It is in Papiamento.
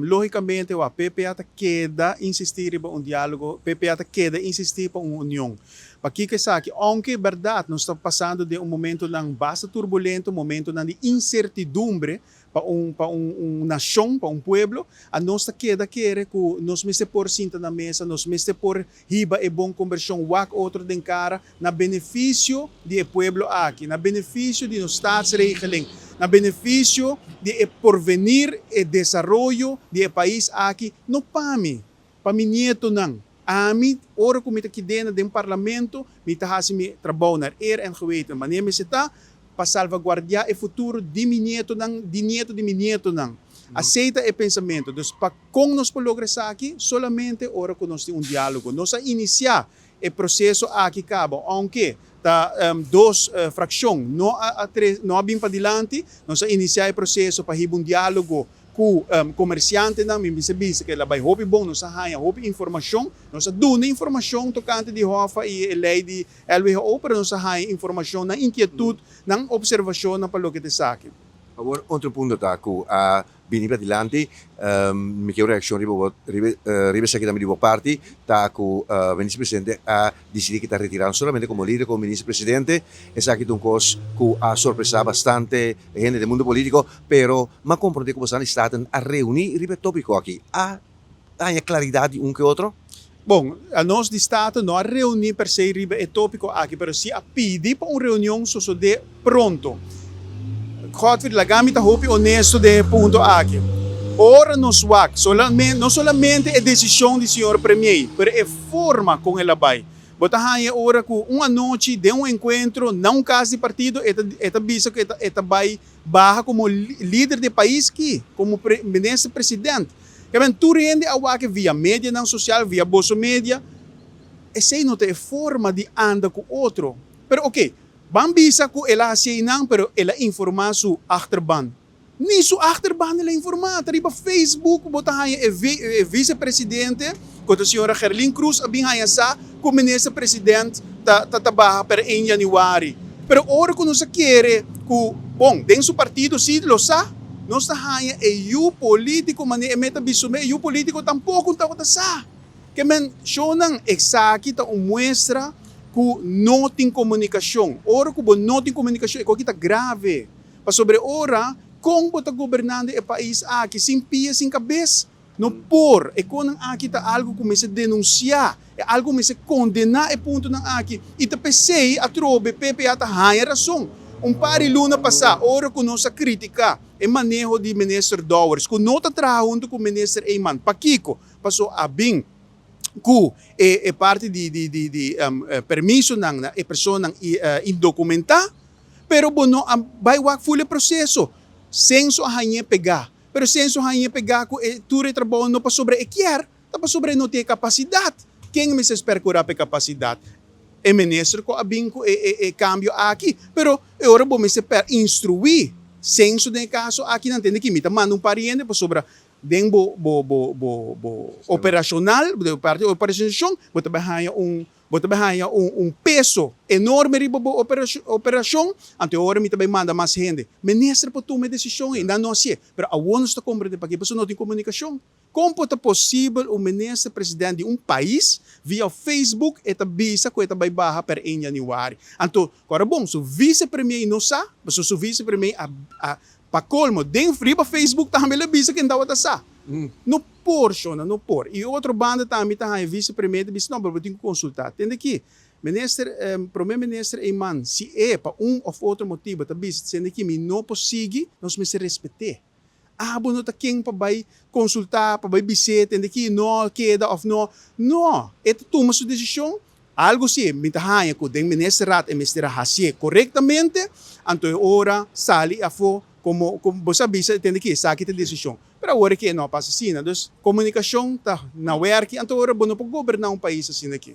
Lógikamente, e PPA ta keda insistí riba un diálogo, PPA ta keda insistí pa un union. Pakiko esaki, aunke berdat, nos ta pasando den un momentonan basta turbulento, momentonan di insertidumbre pa un nashon, pa un pueblo, anos ta keda kere ku nos mester por sinta na mesa, nos mester por hiba e bon kombersashon, wak otro den kara, na benefisio di e pueblo aki, na benefisio di nos staatsregeling, na benefisio di e porvenir i desaroyo di e pais aki, no pa mi, pa mi nietonan. Ami, ora ku mi ta aki den parlamento, mi ta hasi mi trabou na eer en geweten. Manera mi ta pa salvaguardiá e futuro di mi nietonan, di nieto di mi nietonan. Asina ta e pensamentu. Dus pa kon nos por logra esaki, solamente ora ku nos tin un diálogo. Nos a inisiá e proseso aki kaba, aunke ta dos frakshon no a bin padilanti, nos a inisiá e proseso pa un diálogo ku komersiantenan, mi bisa bisa ku el a bai hopi bon, nos a haña hopi informashon, nos a duna informashon tokante di HOFA i e lei di LWO, pero nos a haña informashon, nan inkietut, nan opservashon pa loke ta esaki. Awor, otro punto ta ku a bini padilanti, mi ke reakshon riba riba riba esaki tambe di bo parti, ta ku minister presidente a disidí ku ta retirando solamente komo lider, komo minister presidente. Esaki ta un kos ku a sorpresá bastante hende den mundu polítiko, pero m'a komprondé ku bastante Staten a reuní riba e tópiko aki. A haña klaridat di un ke otro? Bon, anos di Staten no a reuní per se riba e tópiko aki, pero si a pidi pa un reunion sosodé pronto. Godfrey, laga mi ta hopi honesto den e punto aki. Ora nos wak, solamente, no solamente e desishon di señor Premier, pero e forma kon el a bai. Bo ta haña ora ku un anochi den un enkuentro na un kas di partido, e ta bisa ku e ta bai baha komo lider di pais aki, komo minister presidente. Ke men tur hende a wak via medianan sosial, via boso media, esei no ta e forma di anda ku otro. Pero ok, ban bisa ku el a hasi nan, pero el a informá su achterban. Ni su achterban el a informá. Riba Facebook, bo ta haña e vicepresidente, ku ta señora Gerlien Croes, a bin haña sa ku minister presidente ta baha per 1 yanüari. Pero ora ku nos kere ku, bon, den su partido si lo sa, nos ta haña e yu polítiko, manera e meta bisume, e yu polítiko tampoko ta sa. Ke men shownan esaki ta un muestra ku no tin komunikashon. Ora ku bo no tin komunikashon, e kos ta grave. Pasobra ora, kon bo ta gobernando e pais aki, sin pia, sin kabes, no por. E kosnan aki ta algu ku mester denunsiá, e algu mester kondená e puntonan aki. I ta p'esei atrobe PPA ta haña rason. Un par di luna pasá, ora ku nos a kritiká e maneho di minister Dowers, ku no ta traha huntu ku minister Eman, pakiko, paso a bin ku e parti di permisonan na e personanan indokumentá, pero bo no a bai wak full e proseso. Censo a hañ'é pegá. Pero Censo a hañ'é pegá ku e tur e trabou no pasobra e kier, ta pasobra e no tin kapasidat. Ken mester perkurá pa e kapasidat? E minister ku a bin ku e kambio aki. Pero e ora bo mester per instruí Censo den e kaso aki nan tende ki mi ta manda un par di hende pasobra den bo operashonal, de parti operashon, bo ta bai haña un peso enorme riba bo operashon, anto ora mi ta bai manda mas hende. Minister por tuma e desishon ei, nan no hasié. Pero awor nos ta komprendé pakiko, pasobra no tin komunikashon. Kon ta posibel un minister presidente di un pais via Facebook e ta bisa ku e ta bai baha per 1 yanüari? Anto, awor bon, su vice-premier no sa, pasobra su vice-premier a pa kolmo, den riba Facebook tambe el a bisa ku e tabata sa. No por, shona, no por. I otro banda tambe ta haña vice-premier ta bisa, no, pero bo tin ku konsultá. Tende aki, minister, promé minister Eman, si e pa un òf otro motibu ta bisa, tende aki mi no por sigui, nos mester respet'é. Ah, bo no ta ken pa bai konsultá, pa bai bis'é, tende aki no keda òf no. No, e ta tuma su desishon. Algu si, mi ta haña ku den ministerraad e mester a hasié korektamente, anto e ora sali afó komo bo sa bisa, tende aki esaki ta e desishon. Pero awor aki no a pasa asina. Dus komunikashon ta na wèrki, anto ora bo no por goberná un pais asina aki.